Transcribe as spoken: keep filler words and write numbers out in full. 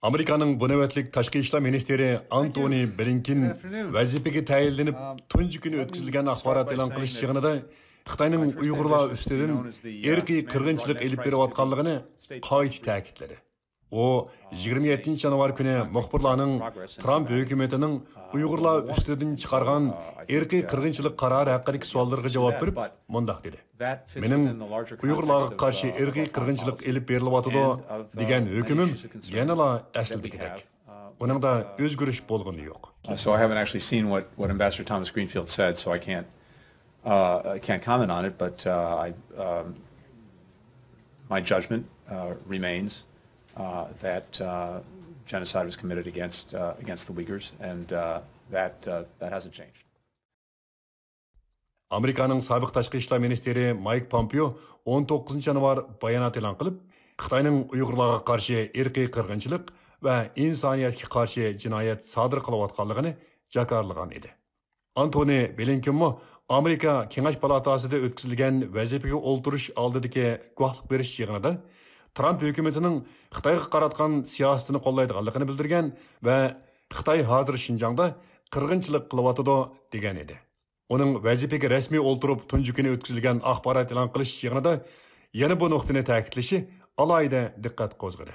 ئامېرىكانىڭ بۇ نۆۋەتلىك تاشقى ئىشلار مىنىستىرى ئانتونى بلىنكېن ۋەزىپىگە تەيىنلىنىپ تۇنجى كۈنى ئۆتكۈزۈلگەن ئاخبارات ئېلان قىلىش يىغىنىدا خىتاينىڭ ئۇيغۇرلار ئۈستىدىن ئىرقىي قىرغىنچىلىق ئېلىپ بېرىۋاتقانلىقىنى قايتا تەكىتلىدى. ئۇ يىگىرمە يەتتىنچى يانۋار كۈنى مۇخبىرلارنىڭ ترامپ ھۆكۈمىتىنىڭ ئۇيغۇرلار ئۈستىدىن چىقارغان ئىرقىي قىرغىنچىلىق قارارى ھەققىدىكى سوئاللىرىغا جاۋاب بېرىپ مۇنداق دېدى: مېنىڭ ئۇيغۇرلارغا قارشى ئىرقىي قىرغىنچىلىق ئېلىپ بېرىلىۋاتىدۇ دېگەن ھۆكۈمۈم يەنىلا ئەسلىدىكىدەك. ئۇنىڭدا ئۆزگىرىش بولغىنى يوق. Uh, so I haven't actually seen what, what Ambassador Thomas Greenfield said, so I can't uh, I can't comment on it. But uh, I, um, my judgment uh, remains uh, that uh, genocide was committed against uh, against the Uyghurs, and uh, that uh, that hasn't changed. ئامېرىكانىڭ سابىق تاشقى ئىشلار مىنىستىرى مايك پومپېئو ئون توققۇزىنچى يانۋار بايانات ئېلان قىلىپ، خىتاينىڭ ئۇيغۇرلارغا قارشى ئىرقىي قىرغىنچىلىق ۋە ئىنسانىيەتكە قارشى جىنايەت سادىر قىلىۋاتقانلىقىنى جاكارلىغان ئىدى. ئانتونى بلىنكېنمۇ ئامېرىكا كېڭەش پالاتاسىدا ئۆتكۈزۈلگەن ۋەزىپىگە ئولتۇرۇش ئالدىدىكى گۇۋاھلىق بېرىش يىغىنىدا ترامپ ھۆكۈمىتىنىڭ خىتايغا قاراتقان سىياسىتىنى قوللايدىغانلىقىنى بىلدۈرگەن ۋە خىتاي ھازىر شىنجاڭدا قىرغىنچىلىق قىلىۋاتىدۇ، دېگەن ئىدى. ئۇنىڭ ۋەزىپىگە رەسمىي ئولتۇرۇپ تۇنجى كۈنى ئۆتكۈزۈلگەن ئاخبارات ئېلان قىلىش يىغىنىدا يەنە بۇ نۇقتىنى تەكىتلىشى ئالاھىدە دىققەت قوزغىدى.